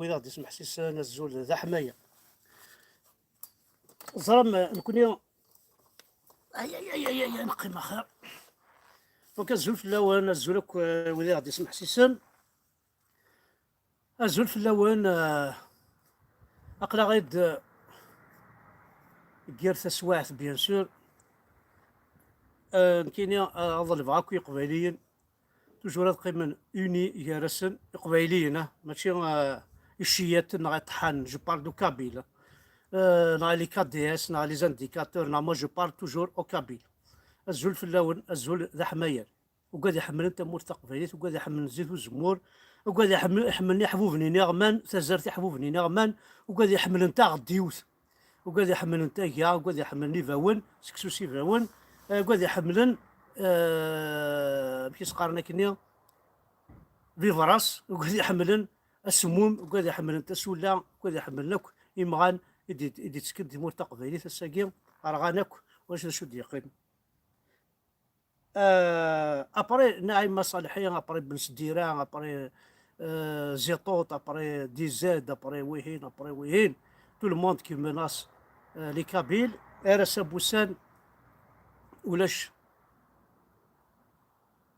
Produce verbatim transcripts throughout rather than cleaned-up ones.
Wid aɣ-d-ismeḥsisen, azul d aḥmaya. Ẓram, nekkni, ay, ay, ay, ay, ay, ay, neqqim axir. Donc, azul fell-awen, azul akk, eh, wid aɣ-d-ismeḥsisen. Azul fell-awen, eh, aql-aɣ-id, eh, gar taswiɛt, bien sûr. Eh, nekkini, eh, ad ḍelbeɣ akk Iqbayliyen, toujours ad qqimen unis gar-asen, Iqbayliyen, ah, mačči, eh, iceyyaten neɣ iṭḥan, je parle du kabyle. Eh, neɣ les K D S, neɣ les indicateurs, neɣ moi je parle toujours au kabyle. Azul fell-awen, azul d aḥmayan. Ugad iḥemmlen tamurt taqbaylit, ugad iḥemmlen zzit uzemmur, ugad iḥemmel-, iḥemmlen iḥbuben iniɣman, tazart iḥbuben iniɣman, ugad iḥemmlen taɣeddiwt, ugad iḥemmlen taga, ugad iḥemmlen ibawen, seksu s ibawen, ugad iḥemmlen, eh, amek i s-qqaren akkenni, bibras, ugad iḥemmlen asemmum, ugad iḥemmlen tasulla, ugad iḥemmlen akk imɣan i d-, i d-ittken di tmurt taqbaylit ass-agi, rɣan akk, ulac d acu d-yeqqim. Euh, après Naïma Salhi, après Ben Sdira, après, euh, Zitout, après D Z, après wihin, après wihin, tout le monde qui menace, euh, les Kabyles, ar ass-a n wussan, ulac,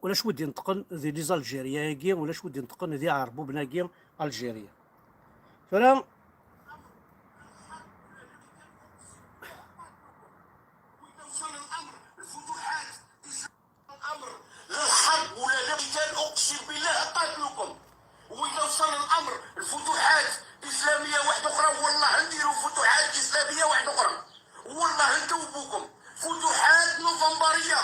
ulac wi d-ineṭqen di les Algériens-agi, ulac wi d-ineṭqen di Iɛerbuben-agi, Algérie. Tura, وصل الأمر الفتوحات، الأمر للحرب ولا للقتال، أقسم بالله قاتلكم. وإذا وصل الأمر الفتوحات إسلامية واحدة أخرى، والله نديروا فتوحات إسلامية واحدة أخرى، والله نتوبوكم. فتوحات نوفمبرية،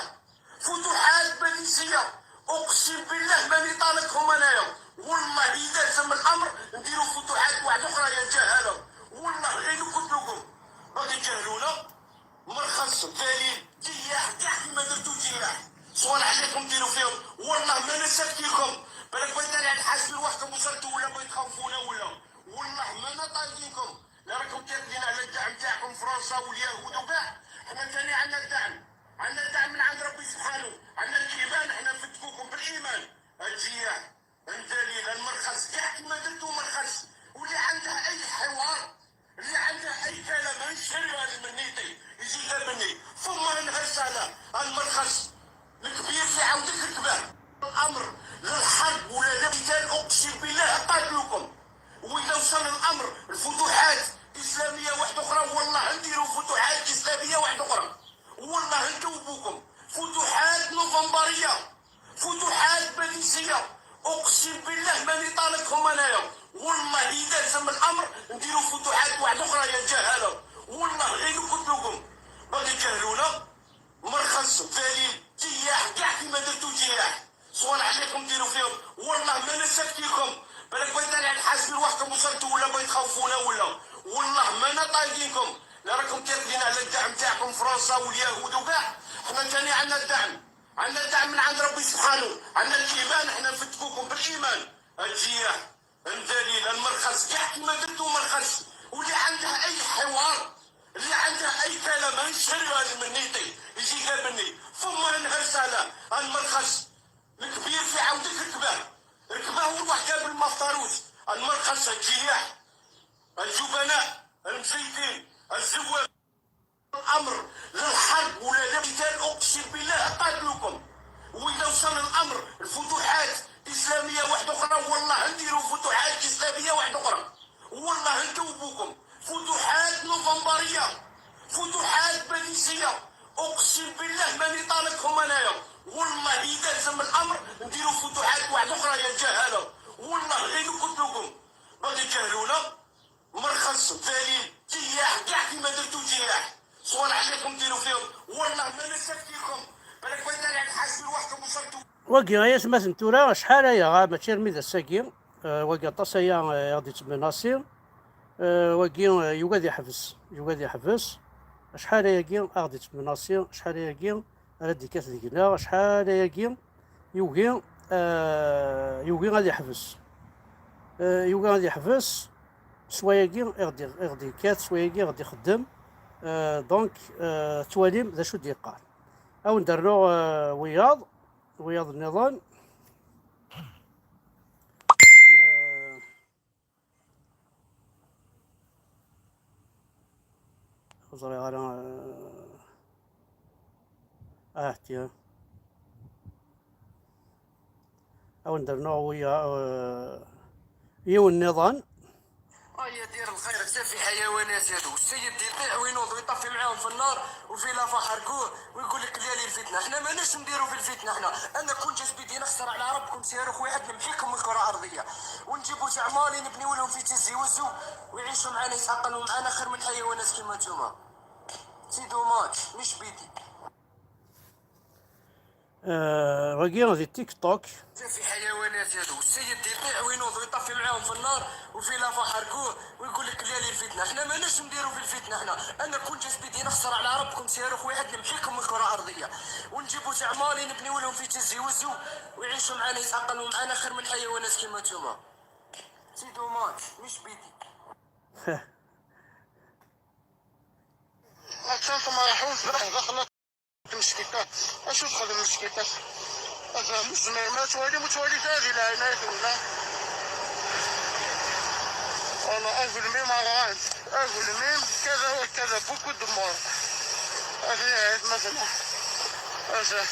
فتوحات باريسية، أقسم بالله ماني طالقهم أنايا. والله إذا لزم الأمر نديروا فتوحات واحدة أخرى يا جهلة. والله غير نقول لكم، باقي تجهلونا. مرخص، ذليل، جياح، كاع كيما درتو جياح. صوالح اللي راكم ديروا فيهم، والله ما نسكتيكم. بالك بغيت انا نحاسب روحكم، وصلتوا ولا بغيت تخوفونا ولا؟ والله ما نطالبينكم. لا راكم كاتبين على الدعم تاعكم فرنسا واليهود وكاع. حنا ثاني عندنا الدعم، عندنا الدعم من عند ربي سبحانه، عندنا الايمان، حنا نفتكوكم بالايمان. الجياح، الذليل، المرخص، كاع كيما درتو مرخص. واللي عنده اي حوار، اللي عنده اي كلام، نشري هذا المنيتي يجي قبلني، ثم نهرس على المرخص الكبير في عودك الكبار. الامر للحرب ولا للقتال، اقسم بالله قاتلكم. واذا وصل الامر الفتوحات اسلاميه واحده اخرى، والله نديروا فتوحات اسلاميه واحده اخرى، والله نتوبوكم. فتوحات نوفمبريه، فتوحات باريسية، أقسم بالله ماني طالقهم أنايا. والله إذا لزم الأمر نديروا فتوحات واحدة أخرى يا جهلة. والله غير نقول لكم، باقي جهلونا. مرخص، ذليل، جياح، كاع كيما درتو جياح. صوالح اللي راكم ديروا فيهم، والله ما نسكتيكم. بالك بغيت انا نحاسب روحكم، وصلتوا ولا بغيت تخوفونا ولا؟ والله ما نطالقينكم. لا راكم كاتبين على الدعم تاعكم فرنسا واليهود وكاع، حنا ثاني عندنا الدعم. عندنا الدعم من عند ربي سبحانه، عندنا الإيمان، احنا نفتكوكم بالإيمان. الجياح، الذليل، المرخص، كاع كيما درتو مرخص. واللي عنده أي حوار، اللي عنده أي كلام، نشري هذا المنيتي يجي قابلني، ثم نهرس على المرخص الكبير في عودك ركبه، ركبه وروح قابل مفطروس. المرخص، الجياح، الجبناء، المزيفين، الزواب. الامر للحرب ولا للقتال، اقسم بالله قاتلكم. واذا وصل الامر الفتوحات اسلاميه واحده اخرى، والله نديروا فتوحات اسلاميه واحده اخرى، والله نتوبوكم. فتوحات نوفمبريه، فتوحات باريسيه، اقسم بالله ماني طالقهم انايا. والله اذا لزم الامر نديروا فتوحات واحده اخرى يا جهله. والله غير نقول لكم، باقي جهلونا. مرخص، ذليل، جياح، كاع كيما درتو جياح. صوالح اللي راكم ديروا فيهم، والله ما نسكتيكم. بالك بغيت انا نحاسب روحكم، وصلتوا. Wagi ay atmaten tura, acḥal aya, ah, mačči armi d ass-agi, eh, wagi aṭas aya, eh, i ɣ-d-yettmenasi. Eh, wagi, eh, yugi ad yeḥbes, yugi ad yeḥbes. Acḥal ayagi i ɣ-d-yettmenasi, acḥal ayagi ara d-yekkat deg-neɣ, acḥal ayagi yugi, eh, yugi ad yeḥbes. Eh, yugi ad yeḥbes, s wayagi i ɣ-d-, i ɣ-d-yekkat, s wayagi i ɣ-d-ixeddem. Eh, donc, eh, ttwalim d acu d-yeqqar. Ad wen-d-rnuɣ, eh, wiyaḍ, wiyaḍ nniḍen. Eh, Ur ẓriɣ ara. Ah, tiens. Ad wen-d-rnuɣ wiya, eh, yiwen nniḍen. آه يا دير الخير، حتى في حيوانات هادو. السيد يطيح وينوض ويطفي معاهم في النار، وفي لافا حرقوه، ويقول لك: "لا للفتنة". احنا ماناش نديرو في الفتنة احنا. انا كون جات بيدي نخسر على ربكم صاروخ واحد نمحيكم من الكرة الأرضية، ونجيبو زعمالين نبنيو لهم في تيزي وزو، ويعيشوا معانا، يتأقلموا معانا خير من حيوانات كيما نتوما. C'est dommage، مش بيدي. آه، واقي غادي تيك توك. في حيوانات هادو، السيد يطيح وينوض ويطفي معاهم في النار، وفي لافا حرقوه، ويقول لك: "لا للفتنة". احنا ماناش نديرو في الفتنة احنا. انا كون جات بيدي نخسر على ربكم صاروخ واحد نمحيكم من الكرة الأرضية، ونجيبو زعمالين نبنيو لهم في تيزي وزو، ويعيشوا معانا، يتأقلموا معانا خير من حيوانات كيما نتوما. C'est dommage، مش بيدي. هاكا انتم رايحين في داخل المسكيتة. اشو تخدم المسكيتة؟ هذا من الزميمات والي متوالي هذه العناية ولا؟ والله اقول ميم عران، اقول ميم كذا وكذا، beaucoup de morts. هذه عيد مثلا، هذا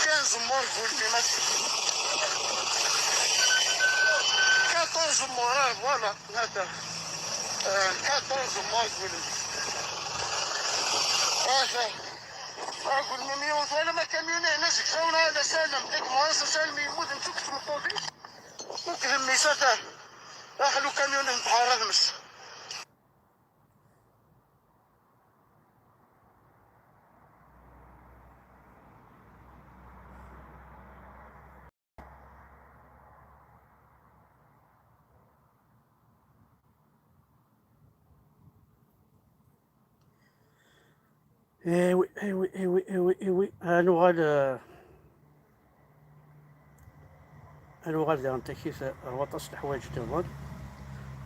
quinze morts قول لي مثلا، quatorze morts، آه، voilà. هذا، آه، quatorze morts قول لي. هذا، اقول مليون، انا ما كاميون هنا زكاونا على سالم، ديك مهندس سالم يموت، انتو كنتو مطوبين. وكذا ميسا تاع، راح له كاميون نتحرر مش. ايوي، ايوي، ايوي، ايوي، ايوي. هانو غال، هانو غال دايرين تاكيت رواطاس الحوايج ديالهم.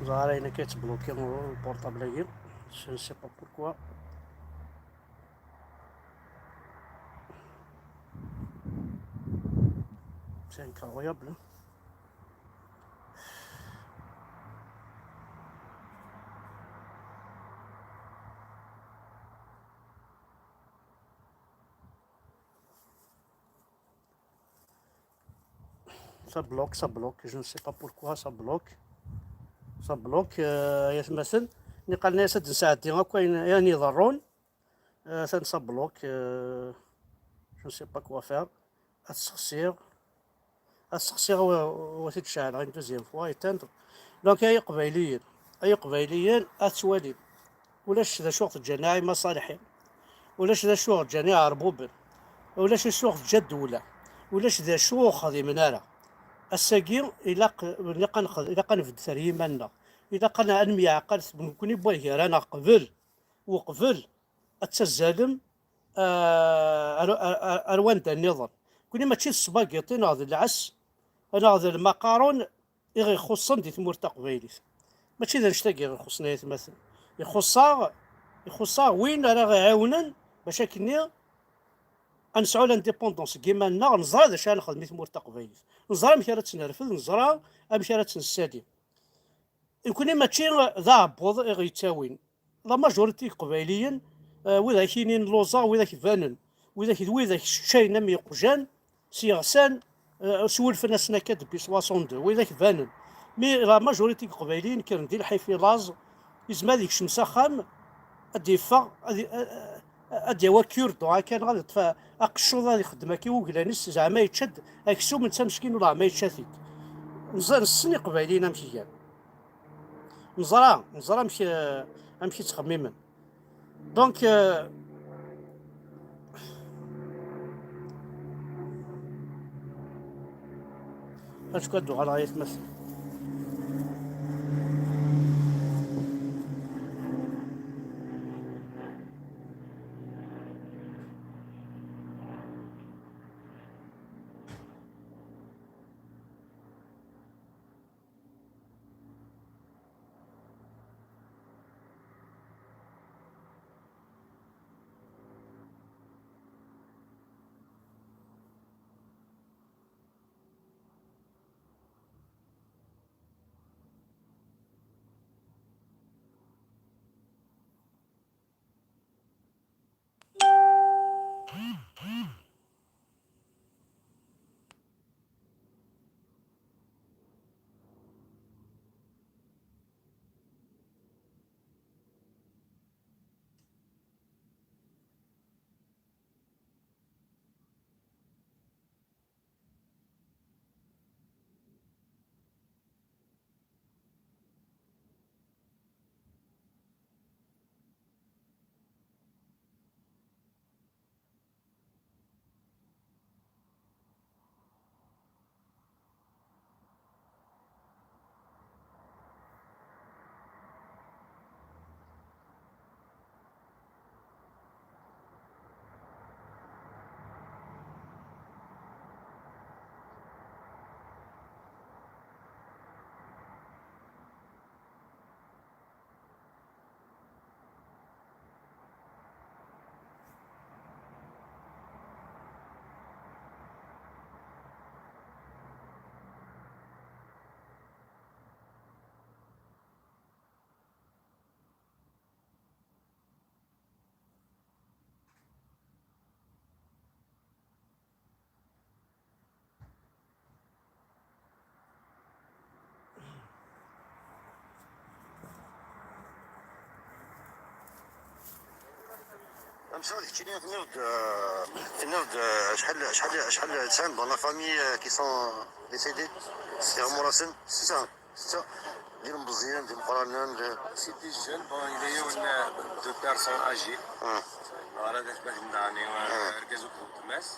زهرة هنا كيتبلوكي البورطابل هي. Je ne sais pas pourquoi. C'est incroyable, hein. Ça bloque, ça bloque, je ne sais pas pourquoi ça bloque. Ça bloque, euh, يا ثمثل. نقال ناس هاد نساعد ديما كاين يعني يضرون. Euh, ça, ça bloque, euh, je ne sais pas quoi faire. Ad sexsiɣ, ad sexsiɣ wa, wa t-id-ceɛleɣ une deuxième fois, éteindre. Donc, ay Iqbayliyen, ay Iqbayliyen, ad twalim. Ulac d acu ɣ-teǧǧa Naɛima Ṣaleḥi. Ulac d acu ɣ-teǧǧa Ɛerbuben. Ulac d acu ɣ-teǧǧa ddewla. Ulac d acu ur xdimen ara. Ass-agi, ilaq, ilaq ad nexd-, ilaq ad nbeddel ar yiman-nneɣ. Ilaq ad n-, ad nemyeɛqal s nekkni n waygar-aneɣ qbel, uqbel ad tazzalem, ah, ar, ar, ar, ar wanda nniḍen. Nekkni mačči d sbagiṭi neɣ d lɛes neɣ d lmaqarun i ɣ-ixuṣṣen di tmurt taqbaylit. Mačči d annect-agi i ɣ-ixuṣṣen ay atmaten. Ixuṣṣ-aɣ, ixuṣṣ-aɣ win ara ɣ-iɛiwnen bac akkenni ad nesɛu l'indépendance deg yiman-nneɣ, neẓra d acu ara nexdem i tmurt taqbaylit. Neẓra amek ara tt-nerfed, neẓra amek ara tt-nessali. Nekkni mačči d aɛebbuḍ i ɣ-yettawin. La majorité n Iqbayliyen, eh, widak yinin luẓa, widak banen, widak d widak ččayen am yeqjan, s yeɣsan, eh, swulfen-asen akka depuis soixante-deux, widak banen. Mais la majorité n Iqbayliyen kkren di lḥif i laẓ, yezmer ad yekcem s axxam, ad d-yeffeɣ, ad, ad, ad d-yawi cure-dent akka, neɣ ad yeṭṭef aqeccuḍ ad ixeddem akka i uglan-is, zeɛma yečča-d aksum netta meskin, ula ma yečča-t-id. Neẓra, nessen Iqbayliyen amek gan. Neẓra, neẓra amek, amek i ttxemmimen. Donc, euh, acku ad d-uɣaleɣ ay atmaten. Amsaw, keččini tenniḍ-d, euh, tenniḍ-d, euh, acḥal, acḥal, acḥal sɛan dans la famille, euh, qui sont décédés? Iɣmurasen, setta, setta. D ilmeẓyen, d imeqqranen, d... C'est des jeunes, bon, il y a une, euh, deux personnes âgées. Hmm. Voilà, d atmaten, yeɛni, euh, hmm, argaz akked weltma-s.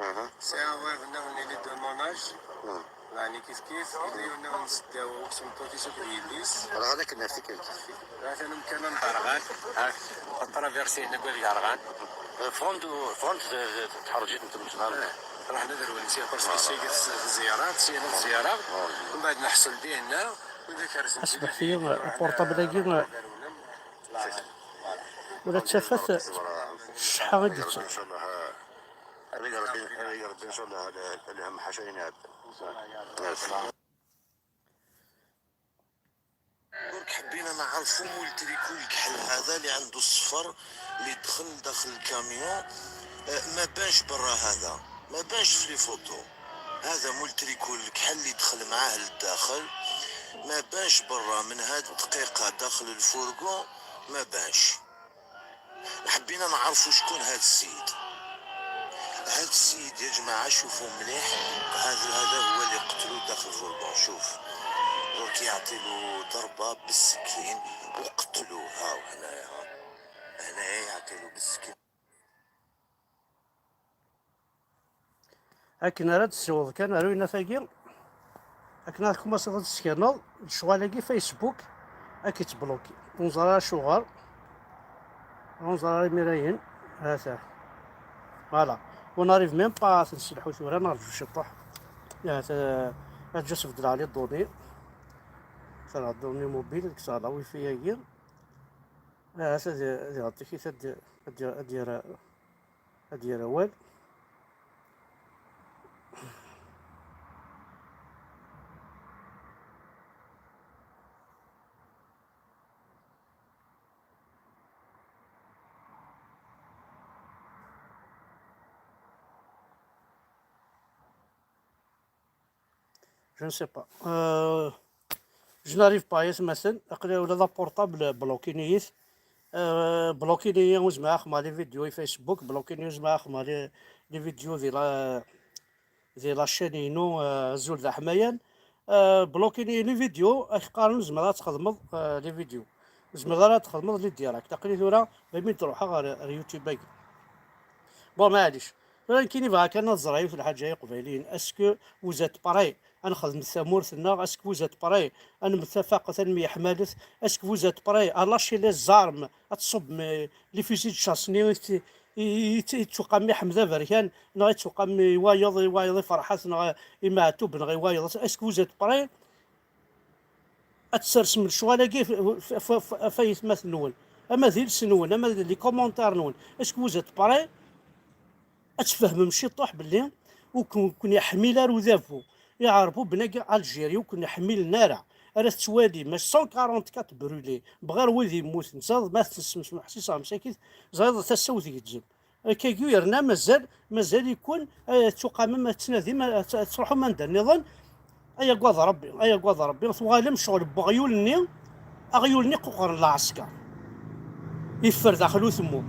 Mhm. Sɛiɣ bab-nneɣ, il est de mon âge. Hmm. Yeɛni kif kif, yella yiwen n seddaw, ur ttmeṭṭut-is akked yelli-s. Rɣan akken ar tikkelt. Atan umkan-a n Derɣan, ha, atraversi-nek ad Derɣan. Ffɣen-d, ffɣen-d, eh, tḥerǧit n tmesnart. Eh, ruḥen ad rewlen sya, parce que sya tezyarat, sya tezyarat. Mbeɛd neḥṣel dihinna, wid akersen. Asbeḥ-iyi, eh, portable-agi, eh, ula d tafat, eh, cceḥḥa i d-tettett. Ad yeg Rebbi, ad yeg Rebbi, ncallah, lhem ḥaca yenɛel. درك حبينا نعرفوا مول تريكو الكحل هذا اللي عنده الصفر اللي دخل داخل الكاميون. آه، ما بانش برا هذا، ما بانش في لي فوتو. هذا مول تريكو الكحل اللي دخل معاه للداخل، ما بانش برا من هاد الدقيقة داخل الفورغو، ما بانش. حبينا نعرفوا شكون هذا السيد. هذا السيد يا جماعة، شوفوا مليح، هذا، هذا هو اللي قتلوه داخل الفرقان. شوف، درك يعطي له ضربة بالسكين وقتلوه. هاو هنايا، ها. هنايا يعطي له بالسكين. Akken ara d-tessiwḍeḍ kan ar uyennat-agi, akken ad tkumaṣiḍ ad tessekneḍ lecɣal-agi Facebook, ad k-ittbloki. Ur neẓri ara acuɣer, ur neẓri ara imir-ayen. Ha-t-a. Voilà. On arrive même pas ad t-nesselḥu tura, nerǧu ciṭuḥ. Ha-t-a, ad ǧǧeɣ Sbedleɣ les données. Kkseɣ les données mobiles, kkseɣ la wifi-agi. Ha-t-a, ad, ad iɣeṭṭ-ik, ad, ad, ad yerr ad yerr awal. Je ne sais pas. Euh, je n'arrive pas, yatmaten. Aql-i ula d aportable blokin-iyi-t. Euh, blokin-iyi, ur zmireɣ ad xedmeɣ les vidéos i Facebook, blokin-iyi, ur zmireɣ ad xedmeɣ les, les vidéos di la, di la chaîne-inu, euh, Azul d aḥmayan. Euh, blokin-iyi les vidéos, ak qqaren ur zmireɣ ad txedmeḍ, euh, les vidéos. Ur zmireɣ ara ad txedmeḍ les directs. Aql-i tura, daymi d-ruḥeɣ ɣer, ɣer YouTube-agi. Bon, maɛlic. Tura nekkini bɣiɣ kan ad ẓreɣ yiwet n lḥaǧa i Iqbayliyen. Est-ce que vous êtes prêts ad nexdem tamurt-nneɣ? Est-ce que vous êtes prêts ad nemtafaqet, ad nemyeḥmalet? Est-ce que vous êtes prêts à lâcher les armes, ad tṣubbem, euh, les fusils de chasse-nni i t-, i, i, i tettwaqqamem i Ḥmed Aberkan, neɣ i tettwaqqamem i wayeḍ, i wayeḍ i Ferḥat, neɣ i Meɛtub, neɣ i wayeḍ? Est-ce que vous êtes prêts ad tsersem lecɣal-agi f, f, f, f, f aytmaten-nwen, ama d iles-nwen, ama d les commentaires-nwen? Est-ce que vous êtes prêts ad tfehmem ciṭuḥ belli ur ken-, ur ken-iḥmil ara udabu? Iɛerbuben-agi Algérie ur ken-ḥmilen ara. Ara tettwalim ma cent quarante-quatre brûlés, bɣir wid yemmuten, ẓriḍ ma tessem-, ḥsiseɣ msakit, ẓriḍ tasa-w tgezzem. Akkagi yerna mazal, mazal-iken, eh, tettuqamem, ad tettnadim, ad, ad tettruḥum anda nniḍen. Ay agad Ṛebbi, ay agad Ṛebbi, tuɣalem ccɣel n weɣyul-nni, aɣyul-nni quqren lɛesker. Yeffer daxel utemmu.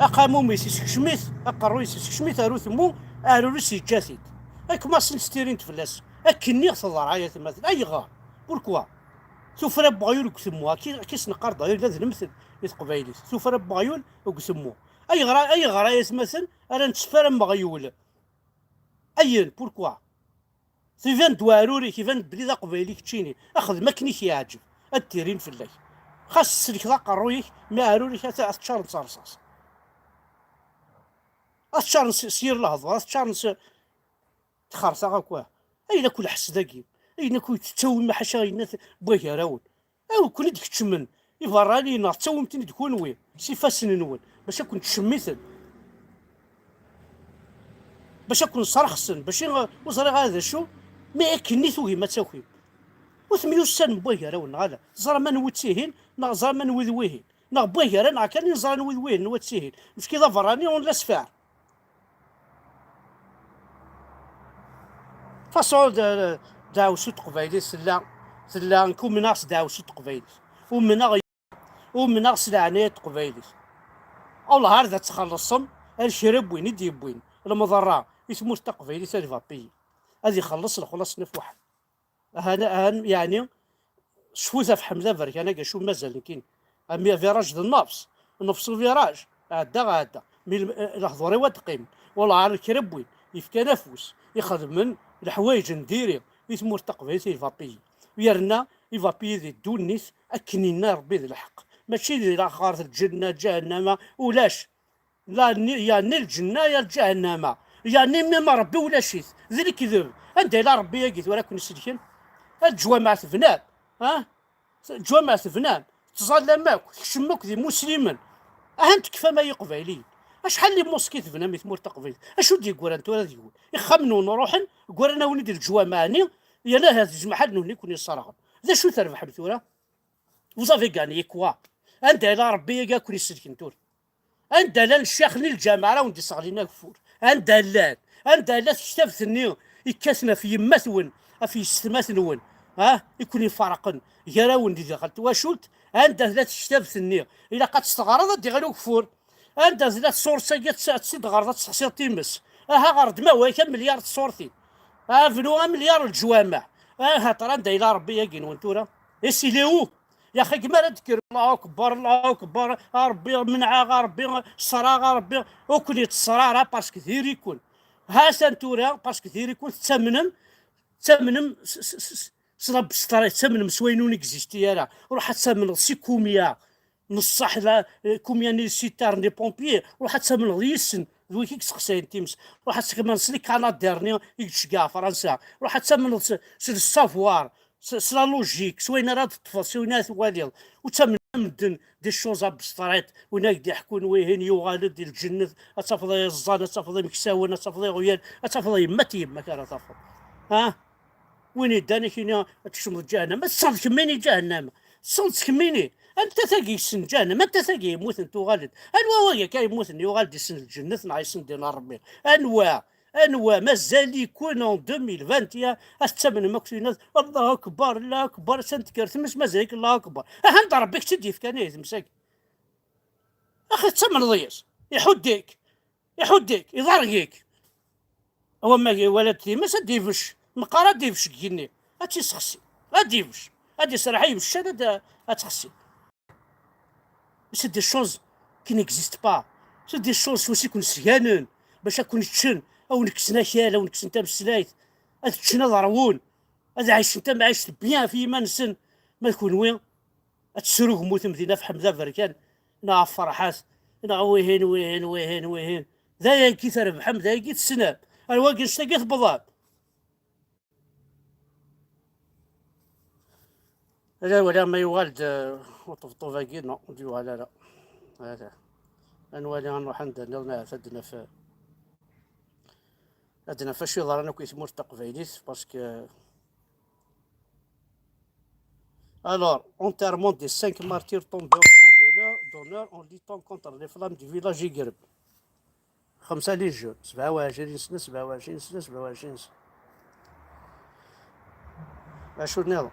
Aqamum-is isekcem-it, aqerruy-is isekcem-it ar utemmu, aɛrur-is yeǧǧa-t-id. Akken ma sent tirint fell-as. Akken-nni teḍra, ay atmaten. Ayɣer? Pourquoi? Tuffra n weɣyul deg utemmu, akka, akka i s-neqqar daɣ, ula d lemtel i teqbaylit. Tuffra n weɣyul deg utemmu. Ayɣer, ayɣer ay atmaten ara netteffer am weɣyul? Ayen, pourquoi? Iban-d uɛrur-ik, iban-d belli d aqbayli keččini. Axdem akken i k-yeɛǧeb, ad d-tirin fell-ak. Xas tselkeḍ aqerruy-ik, mi aɛrur-ik ad t-, ad t-ččaren s rrṣaṣ. Ad t-ččaren s, s yir lehdur, ad t-ččaren s txerta akk. Ayen akk lḥess dagi, ayen akk tettawim ḥaca ayen n wagarawen. Aw, ken-id-keččmen iberraniyen, neɣ ttawim-ten-id kunwi s ifassen-nwen, bac ad ken-ttcemmiten, bac ad ken-srexsen, bac i, ur ẓriɣ ara d acu, mi akken i tugim ad takim. Ur temyussanem n wagarawen, neɣ ala? Teẓram anwi d tihin, neɣ teẓram anwi d wihin? Neɣ n wagara, neɣ kan i neẓra anwi d wihin, anwa d tihin? Mecki d aberrani, on laisse faire. Façon de, de, deɛwessu n teqbaylit tella, tella, nekk umneɣ s deɛwessu n teqbaylit. Umneɣ, umneɣ s leɛnaya n teqbaylit. Awleh ar d ad txellṣem ar kra n win i d-yewwin lemḍerra i tmurt taqbaylit, ad va payer. Ad ixelleṣ lexlaṣ n At Muḥend. Ahan, ahan, yeɛni, cfut ɣef Ḥmed Aberkan-agi, acu mazal nekkini. Am viraj d nnefs, nnefs u viraj, ɛedda, ɛedda. Mi lem-, eh, lehdur-iw ad d-qqimen. Wallah, ar kra n win yefkan afus, ixedmen leḥwayeǧ n diri i tmurt taqbaylit, i va payer. Yerna i va payer di ddunit, akken yenna Rebbi d lḥeqq. Mačči di laxert, lǧenna, ǧahennama, ulac. La ni-, ya ni lǧenna, ya lǧahennama, ya ni même Rebbi ulac-it. D lekdeb. Anda yella Rebbi-agi tura akken iselken? Leǧwameɛ tebnam, ha? Leǧwameɛ tebnam, tettẓallam akk, tkecmem akk d imuslimen. Ahan tekfam ay iqbayliyen. Acḥal n imuski tebnam i tmurt taqbaylit? Acu d-yeggran tura deg-wen? Ixxamen-nwen ruḥen, ggaren-awen-id leǧwameɛ-nni, yerna ahat d lemḥal-nwen i ken-yesserɣen. D acu trebḥem tura? Vous avez gagné quoi? Anda yella Rebbi-agi akken iselken tura? Anda llan ccix-nni n lǧameɛ ara wen-d-isseɣlin ageffur? Anda llan? Anda llan tektabt-nni yekkaten ɣef yemma-twen, ɣef yessetma-twen, ha? I ken-ifarqen gar-awen di daxel twacult? Anda tella tektabt-nni? Ilaq ad tt-teɣreḍ, ad d-iɣli ugeffur. Anda tella tṣurt-agi, ad tt-, ad tt-id-teɣreḍ, ad tessexsiḍ times? Aha, ɣer-d ma wayka melyar tṣurtin. Aha, bnu amelyar n leǧwameɛ. Aha, ṭra anda yella Rebbi-agi-nwen tura? Et s'il est où? Yaxi, gma ara d-kker, Allahu akbar, Allahu akbar, a Rebbi menɛeɣ, a Rebbi ṣṣreɣ, a Rebbi, ur ken-ittṣer ara, parce que diri-ken. Ha-t-an tura, parce que diri-ken tettamnem, tettamnem s, s, s, s, s la bstra, tettamnem s wayen ur n-existi ara. Ruḥ ad tamneḍ si kumya n ṣṣeḥ, la, kumya n les citernes, les pompiers, ruḥ ad tamneḍ yis-sen, d wigi i yesseqsayen times. Ruḥ ad tamneḍ s les canadairs-nni i yettceggiɛ Fransa. Ruḥ ad tamneḍ s, s le savoir, s, s la logique, s wayen ara d-teṭṭfeḍ, s wayen ara twaliḍ. Ur ttamnen ara medden des choses abstraites, win ara k-d-iḥkun wihin yuɣal-d di lǧennet, ad tafeḍ iẓẓan, ad tafeḍ imeksawen, ad tafeḍ iɣyal, ad tafeḍ yemma-t yemma-k ara tafeḍ. Ha? Win yeddan akini ad tekcmeḍ ǧahennama, tesseɣ-d kemmini ǧahennama, tesseɣ-d kemmini. Anta tagi yessen ǧahennama? Anta tagi yemmuten tuɣal-d? Anwa wagi akka yemmuten yuɣal-d yessen lǧennet neɣ yessen ddin n Rebbi? Anwa? Anwa? Mazal-iken en deux mille vingt et un ad tettamnem akk tinat, Allahu akbar, Allahu akbar, attan tekker tmes, mazal-ik Allahu akbar. Ahan d Rebbi i k-tt-id-yefkan ihi tmes-agi. Axi tettamneḍ yes, iḥudd-ik, iḥudd-ik, iḍareg-ik. Awa ma iwala-d times ad d-ibec, meqqar ad d-ibec deg igenni, ad tt-issexsi, ad d-ibec, ad d-iserreḥ i ibeccan ad, ad txessi. C'est des choses qui n'existent pas. C'est des choses swaswa i ken-sganen, bac ad ken-ččen, ad wen-kksen akal, ad wen-kksen tameslayt, ad ččen, ad ṛwun, ad ɛicen tamɛict bien ɣef yiman-nsen. Ma d kenwi, ad tesrugmutem din ɣef Ḥmed Aberkan, neɣ ɣef Ferḥat, neɣ wihin, wihin, wihin, wihin. D ayagi trebḥem, d ayagi tessnem. Ar wagi annect-agi tewwḍem. Ad waliɣ ma yuɣal-d, uh, uṭebṭub-agi, non, ur d-yuɣal ara. Hada. Ad nwali, ad nruḥ anda nniḍen, ahat ad d-naf, ad d-naf acu yeḍran akk i tmurt taqbaylit, parce que Alors, enterrement des cinq martyrs tombés au front d'honneur, d'honneur en luttant contre les flammes du village Igreb. خمسة les jeunes، سبعة وعشرين سنة، سبعة وعشرين سنة، سبعة وعشرين سنة. عشر نيضة.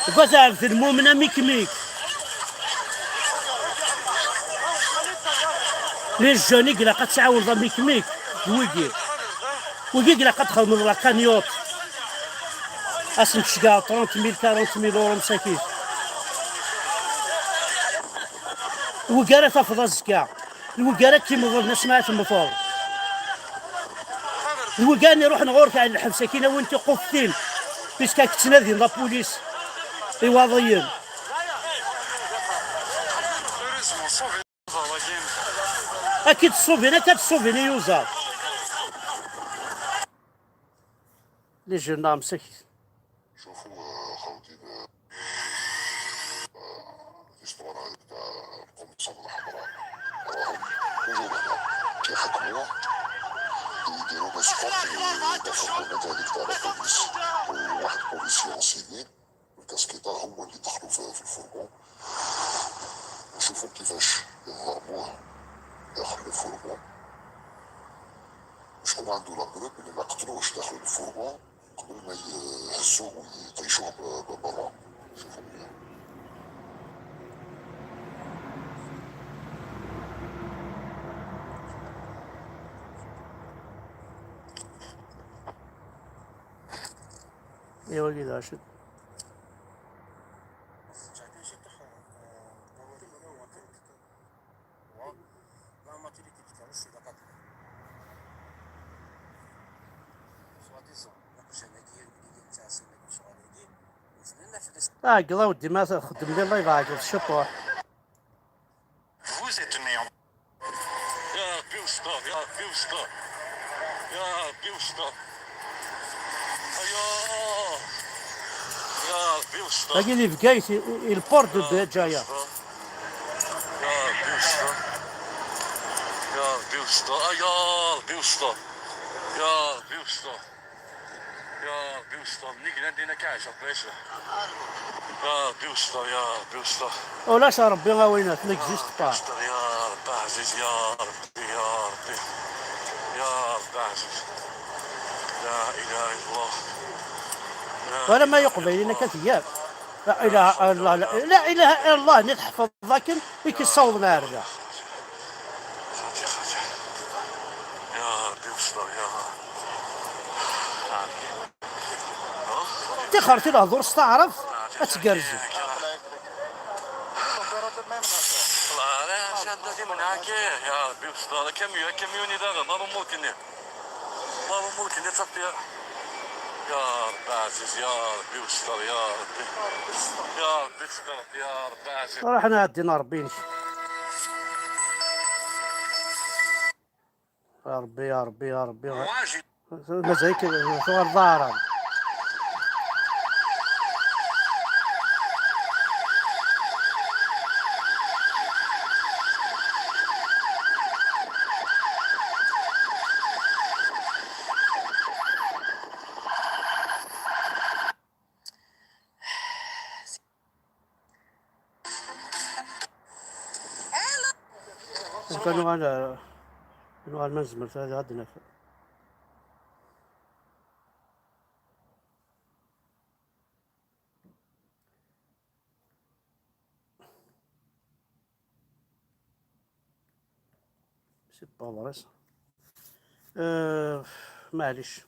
Deg wat ɛebd lmumen a Mikmik. Les jeunes i ilaq ad tɛawneḍ a Mikmik, d wigi. Wigi i ilaq ad txedmeḍ la cagnotte. Ad sen-tceggeɛ trente mille, quarante mille euros msakit. Wigi ara tafeḍ azekka. D wigi ara k-imḍlen asmi ara temmteḍ. D wigi ara iruḥen ɣur-k ɛni lḥebs akkin a win tiquftin. Puisque ad k-ttnadin la police. Iwaḍiyen. Ad k-id-ṣṣubin, ad k-id-ṣṣubin i yuẓar. Les jeunes-a msakit. شوفوا، آه، خوتي، آه، آه، l'histoire هذيك تاع القنصل الحمراء، راهم toujours هنا كيحكموا، يديروا escorte للفرقانات هذيك تاع la police، وواحد policier en civil. الكاسكيطة هو اللي دخلوا في، في الفرقون. نشوفوا كيفاش يضربوه داخل الفرقون. شكون عنده la preuve اللي ما قتلوهش داخل الفرقون قبل ما يهزوه ويطيشوه ب-، ب-، برا؟ شوفوا معايا. ايوا كي داشت. اعقل اودي، ما تخدم لي الله يبارك في الشطوح. Vous êtes né en يا ربي وستر، يا ربي وستر. يا ربي وستر. ايا. يا ربي وستر. هاكي اللي بقيت، il porte de يا ربي déjà. وستر. يا ربي وستر. يا ربي وستر. آه، يا ربي وستر. يا ربي وستر. يا ربي وستر، مني قلنا دينا كاع عشرة بلاش. يا ربي وستر، يا ربي وستر. ولاش ربي ما وينات، n'existe pas. يا ربي وستر، يا ربي عزيز، يا ربي، يا ربي. يا ربي عزيز. لا إله إلا الله. لا ولا ما إله يقبل إلا إنك الله. ثياب. لا إله إلا الله، لا، لا إله إلا الله، نتحفظ لكن يكسر النار ده. يا ربي وستر، يا ربي. تخرتي الهضور استعرف، اتقرزي. والله، أنا شادة دي من هاكي. يا ربي وستر، كاميو-، كاميوني دابا، ما ممكن. ما ممكن يتصفي. يا ربي عزيز، يا ربي وستر، يا ربي. يا ربي ستر، يا ربي عزيز. راه حنا عدينا ربي نش-، يا ربي، يا ربي، يا ربي. مازال كي-، شو الظاهرة؟ كنوغال، كنوغال ما نزمر، هذا غادي ناكل. C'est pas vrai ça. آه، معليش.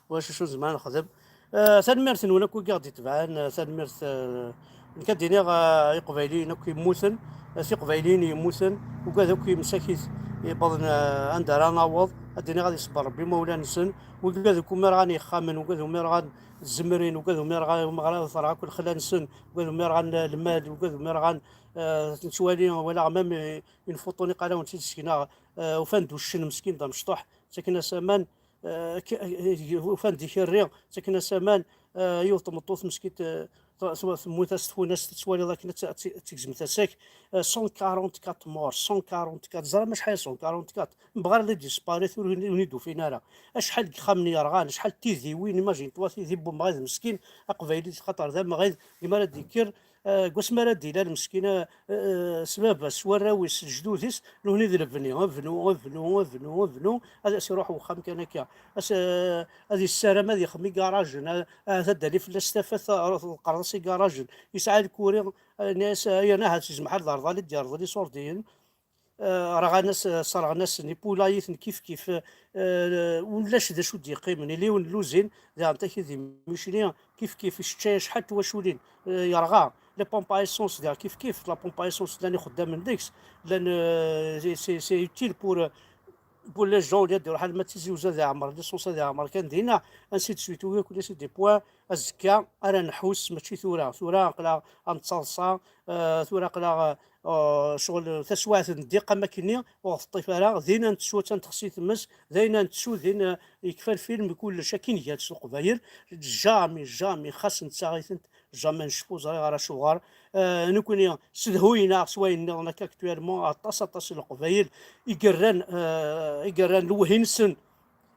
واش شو زعما نخدم؟ آه، tanemmirt-nwen akk i ɣ-d-itebɛen, آه, tanemmirt, آه, nekk ad d-iniɣ, آه, iqbayliyen akk yemmuten, آه, tiqbayliyin yemmuten, ugad akk yemsakit yewwḍen, آه, anda ara naweḍ, ad d-iniɣ ad iṣebber Rebbi imawlan-nsen, wigad akk umi rɣan yexxamen, wigad umi rɣan tzemrin, wigad umi rɣan, umi rɣan terɣa akk lexla-nsen, wigad umi rɣan lmal, wigad umi rɣan, آه, nettwali, walaɣ même, آه, une photo niqal-awen-tt-id-sekneɣ, آه, ufan-d uccen meskin d amecṭuḥ, ttaken-as aman, eh, k-, eh, ufan-d ikerri, ttaken-as aman, eh, yiwet tmeṭṭut meskint, eh, t-, t-, temmut-as tfunast, tettwaliḍ akken ad t-, ad t-, ad tegzem tasa-k. Eh, cent quarante-quatre morts, cent quarante-quatre, ẓram acḥal cent quarante-quatre, mebɣar la disparaître, ur, ur d-ufin ara. Acḥal n yexxamen yerɣan, acḥal n tidiwin, imagine-toi, tidi n wemɣad meskin, aqbayli xaṭer d amɣid, imi ara d-yekker, eh, deg wasmi ara d-ilal meskin, eh, eh, s baba-s, s warraw-is, s lejdud-is, nutni d lebni, abnu, abnu, abnu, abnu, ad as-iruḥ wexxam kan akka. As-, eh, ad yessaram ad yexdem igarajen, a-, ahat ad d-tali fell-as tafat, eh, teqreḍ-as igarajen. Yesɛa lkuri, eh, yenna-as, eh, yerna ahat yezmeḥ ad d-yerḍal, ad d-yerḍel iṣurdiyen. Eh, rɣan-as, eh, sserɣen-asen ipulayen kif kif, eh, ulac d acu d-yeqqimen. Iliwen n luzin, daɣen takid di Micli, kif kif, iceččay acḥal n twaculin, eh, yerɣa. La pompe à essence, daɣ kif kif, la pompe à essence, llan ixeddamen deg-s, llan, eh, c'est, c'est, c'est utile pour, eh, pour les gens, li ad iruḥ alma d Tizi Uzzu ad iɛemmer, l'essence ad iɛemmer kan dinna, ainsi de suite, oui, c'est des points, azekka ara nḥuss, mačči tura. Tura aql-aɣ ad nettaḍsa, eh, tura aql-aɣ, eh, ccɣel taswiɛt n ddiq am akkenni, ur ɣ-teṭṭif ara, din ad nettu, attan texsi tmes, d ayen ad nettu, din, eh, yekfa lfilm, kullec, akken gan s Leqbayel, jamais, jamais, xas nettaɣ-itent, jamais necfu, ẓriɣ ara acuɣer. Eh, nekkni, sedhuyen-aɣ s wayen nniḍen akka, actuellement, aṭas, aṭas n Leqbayel i yerran, eh, i yerran lewhi-nsen,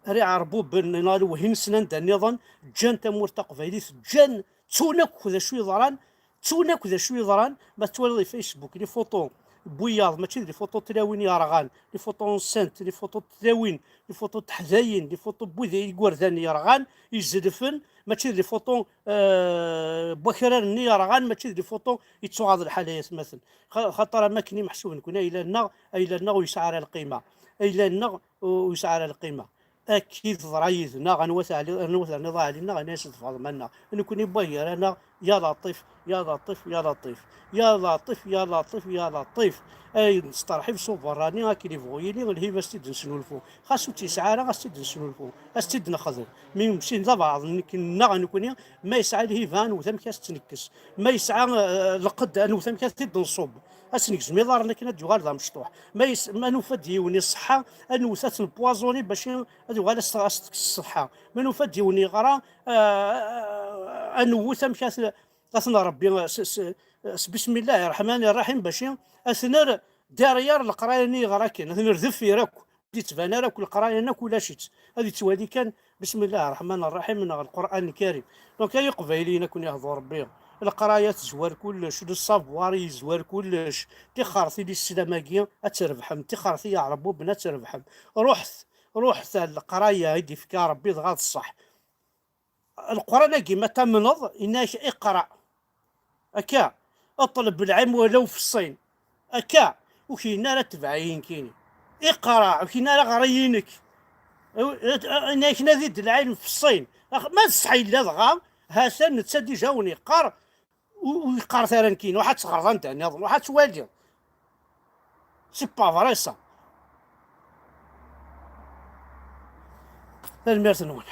ar iɛerbuben, neɣ lewhi-nsen anda nniḍen, ǧǧan tamurt taqbaylit, ǧǧan, ttun akk d acu yeḍran, ttun akk d acu yeḍran. Ma twaliḍ di Facebook, les photos n wiyaḍ, mačči d les photos n tlawin yerɣan, les photos enceintes, les photos n tlawin, les photos n teḥdayin, les photos n wid, igerdan yerɣan, izedfen, mačči d les photos, euh, n wakraren-nni yerɣan, mačči d les photos yettuɣaḍ lḥal ay atmaten. Xa-, xaṭer am akken i meḥsub nekkni, ayla-nneɣ, ayla-nneɣ ur yesɛi ara lqima. Ayla-nneɣ ur yesɛi ara lqima. Akka i teḍra yid-neɣ, anwa teɛli-, anwa terniḍ aɛli-nneɣ, anwa s tefɣeḍ ma-nneɣ. Nekkni wwa gar-aneɣ, ya Laṭif, ya Laṭif, ya Laṭif. Ya Laṭif, ya Laṭif, ya Laṭif. Ay nesteṛḥib s uberrani, akken ibɣu yili, lhiba s-tt-id-nesnulfu. Xas ur tt-yesɛi ara, as-tt-id-nesnulfu. As-tt-id-nexdem. Mi msin d abaɛḍ, nekk, nneɣ nekkni, ma yesɛa lhiba, ad nwet amek as-tt-nekkes. Ma yesɛa, eh, lqedd, ad nwet amek ad t-id-nṣubb. Ad s-negzem iḍarren akken ad d-yuɣal d amecṭuḥ. Ma yes-, ma nufa-d yiwen iṣeḥḥa, ad nwet ad t-npoisoner bac i, ad yuɣal as-, as-tekkes ṣṣeḥḥa. Ma nufa-d yiwen yeɣra, eh, ad nwet amek ad t-, ad t-nṛebbi s, s, s bismillahi ṛṛeḥmani ṛṛaḥim bac i, ad t-nerr derrière leqraya-nni yeɣra kan, ad t-nerr deffir akk. Ur d-yettban ara akk leqraya-nni akk ulac-itt. Ad yettwali kan bismillahi ṛṛeḥmani ṛṛaḥim neɣ Lqur'an Lkarim. Donc, ay Iqbayliyen, ad ken-yehdu Ṛebbi. Leqraya tezwar kullec, le savoir yezwar kullec. Tixxret i lislam-agi ad trebḥem, tixxret i Iɛerbuben ad trebḥem. Ruḥet, ruḥet ar leqraya i d-ifka Ṛebbi dɣa d ṣṣeḥ. Leqran-agi ma tamneḍ, yenna-ak iqra. Akka, اطلب العلم ولو في الصين. Akka, ur k-yenna ara tebɛiyin kini. Iqra, ur k-yenna ara ɣer-iyi nekk. Yenna-ak nadi-d lɛilm fi ṣṣin. Ax-, ma d ṣṣeḥ yella dɣa, ha-t-an netta déjà wen-yeqqar, ur, ur yeqqaret ara nekkini, ruḥ ad teɣreḍ anda nniḍen, ruḥ ad twaliḍ. C'est pas vrai ça. Tanemmirt-nwen.